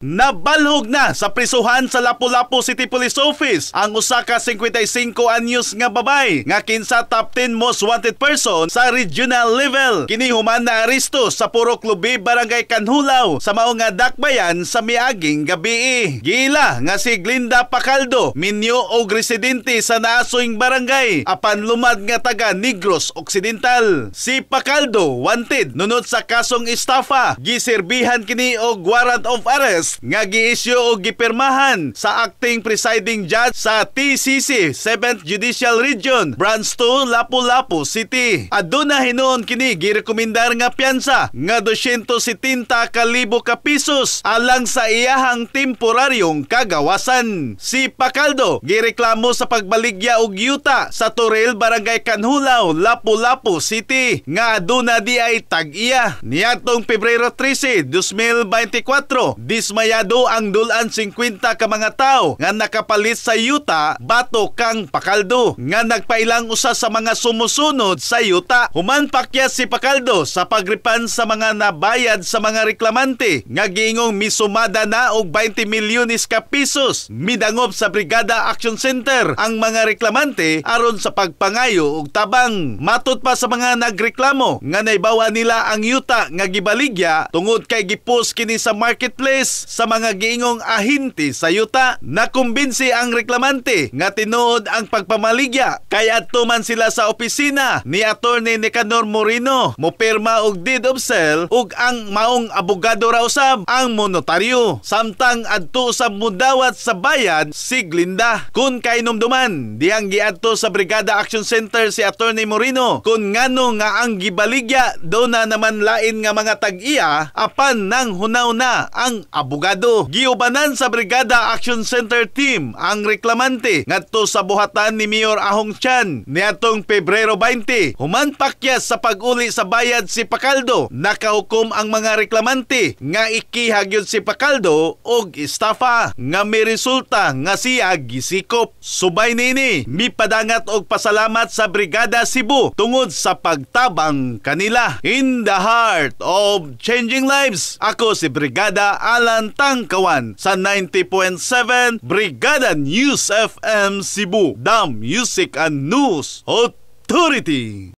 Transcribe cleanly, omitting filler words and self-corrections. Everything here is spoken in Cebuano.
Nabalhog na sa prisuhan sa Lapu-Lapu City Police Office ang usa ka 55 anyos nga babay nga kinsa top 10 most wanted person sa regional level. Kini human na aresto sa Purok Lubi, Barangay Canjulao sa mao nga dakbayan sa miaging gabi. Giila nga si Glinda Pacaldo, minyo og residente sa naasoing barangay apan lumad nga taga Negros Occidental. Si Pacaldo wanted nunot sa kasong estafa. Giserbihan kini og warrant of arrest nga giisyu og gipirmahan sa acting presiding judge sa TCC 7th Judicial Region, Branch 2, Lapu-Lapu City. Aduna hinuon kini girekomendar nga piyansa nga 270 ka libo ka pesos alang sa iyahang temporaryong kagawasan. Si Pacaldo gireklamo sa pagbaligya og yuta sa Toril, Barangay Canjulao, Lapu-Lapu City nga aduna di ay tag-iya. Niadtong Pebrero 13, 2024, dismayado ang dulan 50 ka mga tawo nga nakapalit sa yuta batok kang Pacaldo nga nagpailang usa sa mga sumusunod sa yuta. Human pakyas si Pacaldo sa pagripan sa mga nabayad sa mga reklamante nga giingong misumada na og 20 milyones ka pesos. Midangop sa Brigada Action Center ang mga reklamante aron sa pagpangayo og tabang. Matod pa sa mga nagreklamo nga naibawa nila ang yuta nga gibaligya tungod kay gipost kini sa marketplace sa mga giingong ahente sa yuta. Nakumbinsi ang reklamante nga tinuod ang pagpamaligya kay adto man sila sa opisina ni Attorney Nicanor Moreno mopirma og deed of sale ug ang maong abogado ra usab ang monotaryo. Samtang adto usab mudawat sa bayad si Glinda. Kung kainumduman, dihang giadto sa Brigada Action Center si Attorney Moreno kung ngano nga ang gibaligya duna naman lain nga mga tag-iya apan nang hunaw na ang abogado. Giubanan sa Brigada Action Center team ang reklamante ngadto sa buhatan ni Mayor Ahong Chan niadtong Pebrero 20. Human pakyas sa pag-uli sa bayad si Pacaldo, nakahukom ang mga reklamante nga ikiha gyud si Pacaldo og estafa nga may resulta nga siya gisikop. Subay niini, mipadangat og pasalamat sa Brigada Cebu tungod sa pagtabang kanila. In the heart of changing lives, ako si Brigada Alan Tangkawan sa 90.7 Brigada News FM Cebu, the Music and News Authority.